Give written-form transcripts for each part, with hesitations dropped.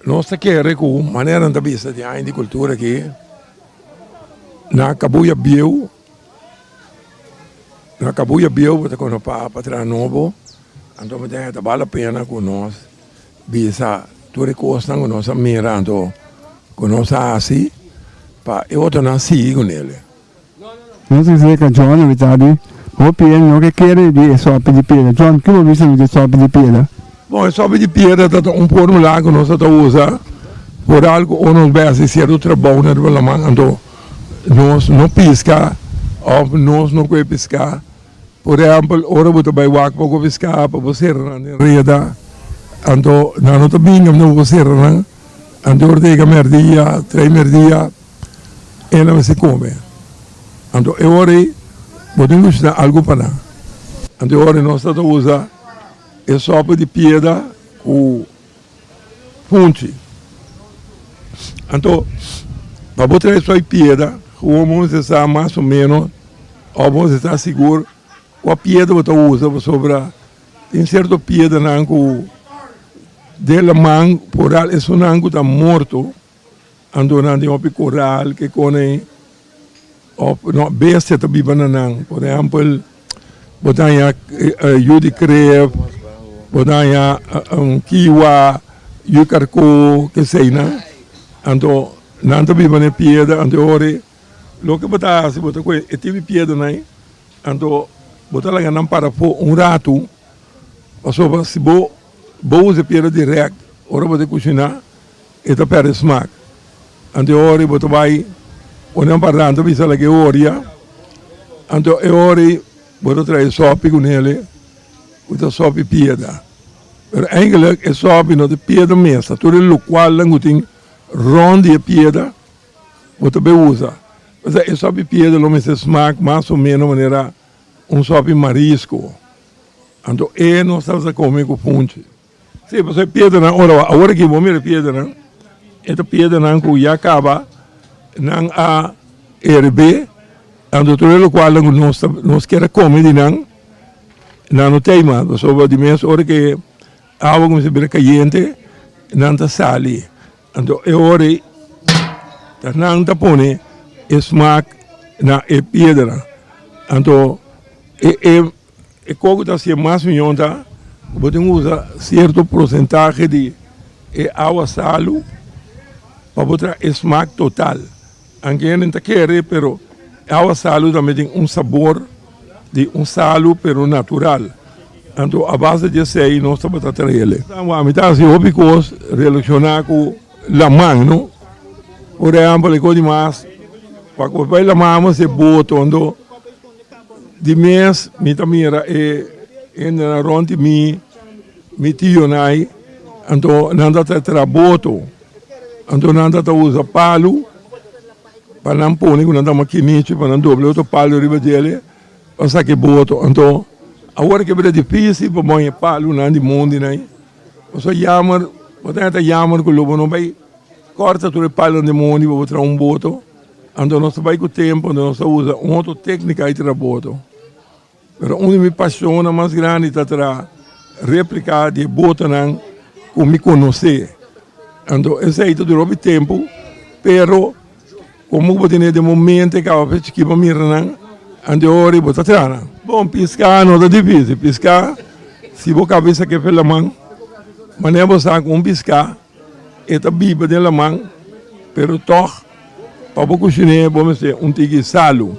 Nos ta kere ku manera nan ta bisa di aña di kultura aki na kabuya bieu, na kabuya bieu bo ta kono pa pa traha nobo, anto mi ta bal la pena ku nos bisa tur e kosnan ku nos a mira anto ku nos a hasi pa e otronan sigui kunel. Nos a seka John a bisa di, Hopi hende no ke kere di e sopi di piedra. John, ki bo bisa di e sopi di piedra? Bon, e sopi di piedra ta un formula ku nos ta usa foral ku ora nos bai hasi sierto trabou na riba laman, anto nos no piska òf nos no kohe piska. Por ehèmpel, ora bo ta bai wak pa bo piska, pa bo sera nan den reda, anto nan no ta bin kaminda bo sera nan, anto ora ta yega mèrdia, trei mèrdia. E nan mester kome. Anto e ora ei bo tin ku kushina algu pa nan. Anto e ora ei nos ta usa e sopa di pieda ku funchi. Anto pa bo trae sopa di pieda bo mester sa mas o menos òf bo mester ta sigur kua pieda bo ta usa pasobra tin sierto piedanan ku den laman por esunnan ku ta morto. Anto nan tin hopi koral ke kone of no bestia ta biba na nan. Por ehempel bo ta haña yu di kref, bo ta haña kiwa, yu karko, keseinan. Anto nan ta biba na e piedra, anto e ora ei loke bo ta hasi bo ta kohe e tipo di piedranan ei, anto bo ta laga nan para afó un ratu pasobra si bo usa e piedra dirèkt ora bo ta kushiná. E ta perde smak. Anto e ora bo ta bai pone un parlante bisa laga e oria. Anto e ora ei bo ta traha e sopi ku nele ku ta sopi piedra. Pero eigenlijk e sopi no ta piedra mes, ta tur e lokualnan ku tin rònt di e piedra bo ta bai usa. Pasobra e sopi piedra lo mester smak mas o menos manera un sopi marisko. Anto e nos tabata kome ku funchi. Sí, pasobra e piedranan ora awor aki bo mira e piedranan, e ta piedranan ku ya kaba nan a herbé, anto tur e lokualnan ku nos ta nos kier a kome di nan, nan no tei mas, pasobra di mes ora ke awa kuminsá bira kayente nan ta sali, anto e ora ei ta nan ta pone e smak na e piedranan, anto e e. E koko ta hasié mas miyon ta ku bo tin usa sierto porsentahe di e awa salu pa bo traha e smak total. Anke hende ta kere pero e awa salu tambe tin un sabor di un salu pero natural. Anto a base di esei nos tabata traha. Mi ta hasi hopi kos relashoná ku laman no. Por ehèmpel e kos di mas pa ku bai laman amo hasi boto anto. Di mes mi ta mira e hendenan rond di mi, mi tionai, anto nan ta traha boto, anto nan ta usa palu pa nan pone ku nan ta makinichi pa nan dobla otro palu riba djele pa saka e boto. Anto awor ke bira difisil pa moña e palunan di mondinan, pasobra yammer, bo ta heta yammer ku lo bo no bai kòrta tur e palunan di mondi pa bo traha un boto. Anto nos ta bai ku tempu, anto nos ta usa un otro téknika di traha boto. Pero un di mi pasionnan mas grandi ta traha réplika di e botonan ku mi konosé. Anto esei ta dura hopi tempu, pero komo ku bo tene den bo mente kaba fe chikí pa mira nan, anto e ora bo ta traha nan. Bon, piská no ta difísil. Piská, si bo kaba di sak'é fe laman, manera bo sa ku un piská. E ta biba den laman, pero tòg pa bo kushin'é bo mester un tiki salu.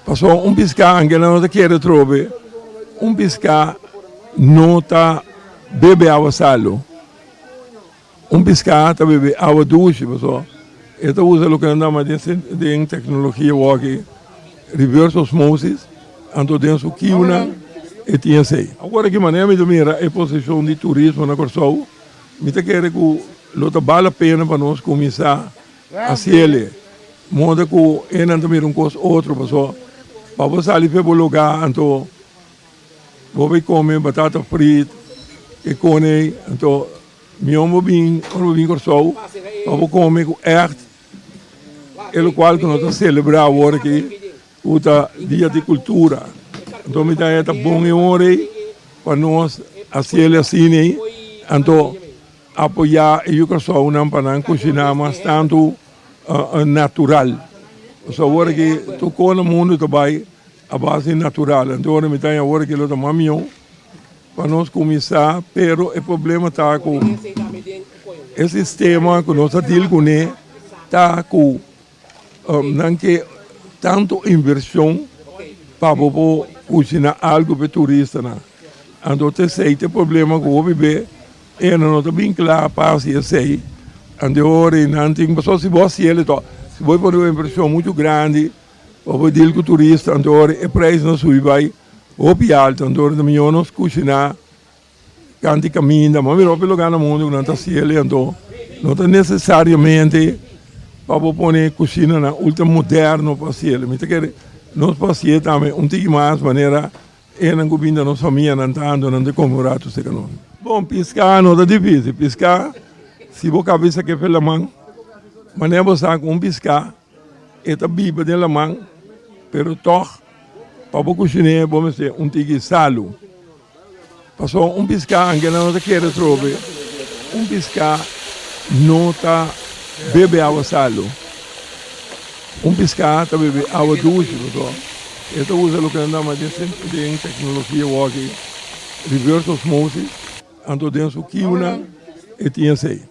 Pasobra un piská, anke nan no ta kere trobe, un piská no ta bebe awa salu. Un piská ta bebe awa dushi, pasobra e ta usa loke nan ta yama den teknologia awor reverse osmosis, anto den su kiunan e tin esei. Awor aki manera mi ta mira e posishon di turismo na Kòrsou, mi ta kere ku lo ta bal la pena pa nos kuminsá hasiel moda ku e nan ta mira un kos otro pasobra pa bo sali for bo lugá anto bo bai kome batata frit e kone anto mihó bo bin ora bo bin Kòrsou pa bo kome ku ègt E lokual ku nos ta selebrá awor aki ku ta dia di kultura. Anto mi ta haña ta bon e ora ei pa nos hasiel asina ei. Anto. apoyá e yu Kòrsounan pa nan kushiná mas tantu natural. Pasobra awor aki tur kos na mundu ta bai a base di natural. Anto ora mi ta haña awor aki lo ta mas mihó pa nos kuminsá, pero e problema ta ku e sistema ku nos ta deal kuné ta ku Nan ke tantu invershon pa bo por kushina algu pa e turistanan. Anto ta esei ta e problema ku hopi be e no ta bin kla pa hasi esei. Anto e ora ei nan tin pasobra si bo hasi el to si bo pone un invershon muchu grandi pa bo deal ku turista anto e ora e preisnan subi bai hopi alto. Anto e ora ta mihó nos kushina. Kanti kaminda, ma mira hopi lugar na mundu ku nan ta hasi el, anto no ta nesesariamente pa bo pone kushinanan ultra moderno pa hasi el. Mi ta kere nos por hasié tambe un tiki mas manera esnan ku bin ta nos famianan tantu nan ta kome un ratu serka nos. Bon, piská no ta difisil. Piská, si bo kabesa ke fe laman, manera bo sa ku un piská e ta biba den laman, pero tòg pa bo kushin'é bo mester un tiki salu. Pasobra un piská, anke nan no ta kere trobe, un piská no ta bebe awa salu. Un piská ta bebe awa dushi, pasobra e ta usa loke nan ta yama den teknologia awoki reverse osmosis, anto den su kiunan e tin esei.